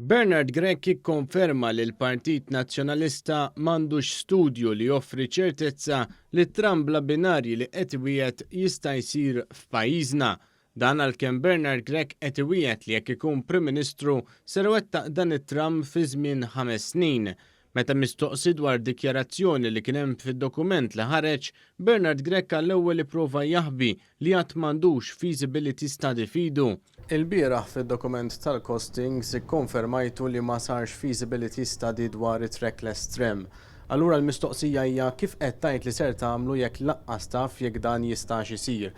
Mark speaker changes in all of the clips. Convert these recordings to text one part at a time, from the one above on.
Speaker 1: Bernard Grech ikkonferma li l-Partit Nazzjonalista m'għandux studju li joffri ċertezza li t-tram bla binarji li qed iwiegħed jista' jsir f'pajjiżna. Dan għalkemm Bernard Grech qed iwiegħed li jekk ikun Prim Ministru ser iwettaq dan it-tram fi żmien ħames snin. Meta mistoqsi dwar dikjarazzjoni li kien hemm fid-dokument li ħareġ, Bernard Grech għall-ewwel ipprova jaħbi li għad m'għandux feasibility study f'idu. Ilbieraħ fid-dokument tal-costings ikkonfermajtu li ma sarx feasibility study dwar it-trackless tram. Allura l-mistoqsija hija kif qed tgħid li ser tagħmlu jekk lanqas taf jekk dan jistax isir?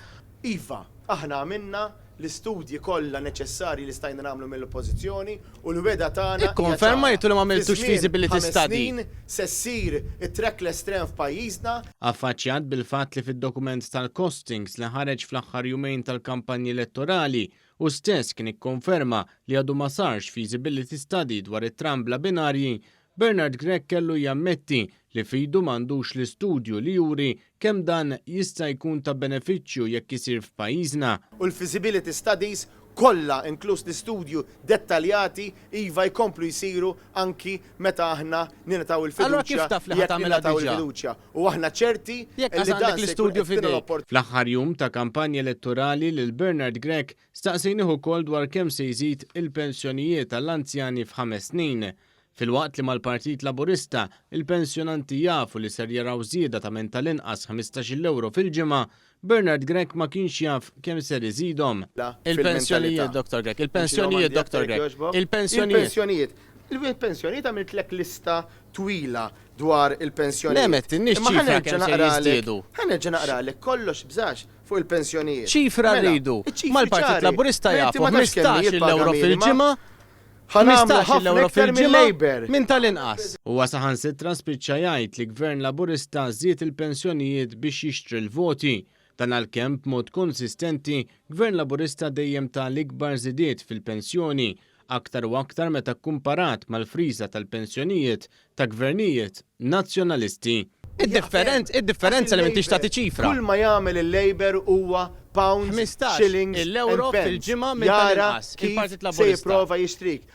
Speaker 2: Iva, aħna għamilna l-istudji kollha neċessarji li stajna nagħmlu mill-Oppożizzjoni u l-wegħda tagħna hija ċara.
Speaker 1: Ikkonfermajtu li m'għamiltux
Speaker 2: Fi żmien
Speaker 1: feasibility
Speaker 2: ħames
Speaker 1: study.
Speaker 2: snin se ssir it-trackless tram f'pajjiżna.
Speaker 1: Affaċċjat bil-fatt li fid-dokument tal-costings li ħareġ fl-aħħar jumejn tal-kampanja elettorali, hu stess kien ikkonferma li għadu ma sarx feasibility study dwar it-tram bla binarji, Bernard Grech kellu jammetti li f'idu m'għandux l-istudju li juri kemm dan jista' jkun ta' benefiċċju jekk isir f'pajjiżna.
Speaker 2: U l-feasibility studies kollha, inkluż l-istudju dettaljati, iva jkomplu jsiru anki meta aħna ningħataw il-fiduċja jekk ningħataw il-fiduċja. U aħna ċerti li dan se jkun qed tina l-opportunità.
Speaker 1: Fl-aħħar jum ta' kampanja elettorali lil Bernard Grech staqsejnih ukoll dwar kemm se jżid il-pensjonijiet għall-anzjani f'ħames snin. Filwaqt li mal-Partit Laburista, il-pensjonanti jafu li ser jaraw żieda ta' minn tal-inqas ħmistax-il ewro fil-ġimgħa, Bernard Grech ma kienx jaf kemm ser iżidhom.
Speaker 2: Il-pensjonijiet,
Speaker 1: Dottor Grech, il-pensjonijiet, Dottor Grech,
Speaker 2: il-pensjonijiet. Il-pensjonijiet. Il-pensjonijiet għamiltlek lista twila dwar il-pensjonijiet.
Speaker 1: Le, m'għedtilniex ċifra kemm ser jiżdiedu.
Speaker 2: Ħa nerġa' naqralek kollox bżax fuq il-pensjonijiet.
Speaker 1: Ċifra rridu. Mal-Partit Laburista jafu ħmistax-il ewro fil-ġimgħa
Speaker 2: Ħa nagħmlu
Speaker 1: 15-il
Speaker 2: ħafna
Speaker 1: ewro
Speaker 2: iktar
Speaker 1: fil-ġimgħa
Speaker 2: mil-Labour.
Speaker 1: minn tal-inqas. Huwa saħansitra spiċċa jgħid li Gvern Laburista żied il-pensjonijiet biex jixtri l-voti. Dan għalkemm b'mod konsistenti Gvern Laburista dejjem ta l-ikbar żidiet fil-pensjoni, aktar u aktar meta kkumparat mal-friża tal-pensjonijiet ta' gvernijiet Nazzjonalisti.
Speaker 2: Id-differenza
Speaker 1: li m'intix tagħti ċifra.
Speaker 2: Kull ma jagħmel il-Labour huwa pounds, shillings and pence. Jara kif se jipprova jixtrik.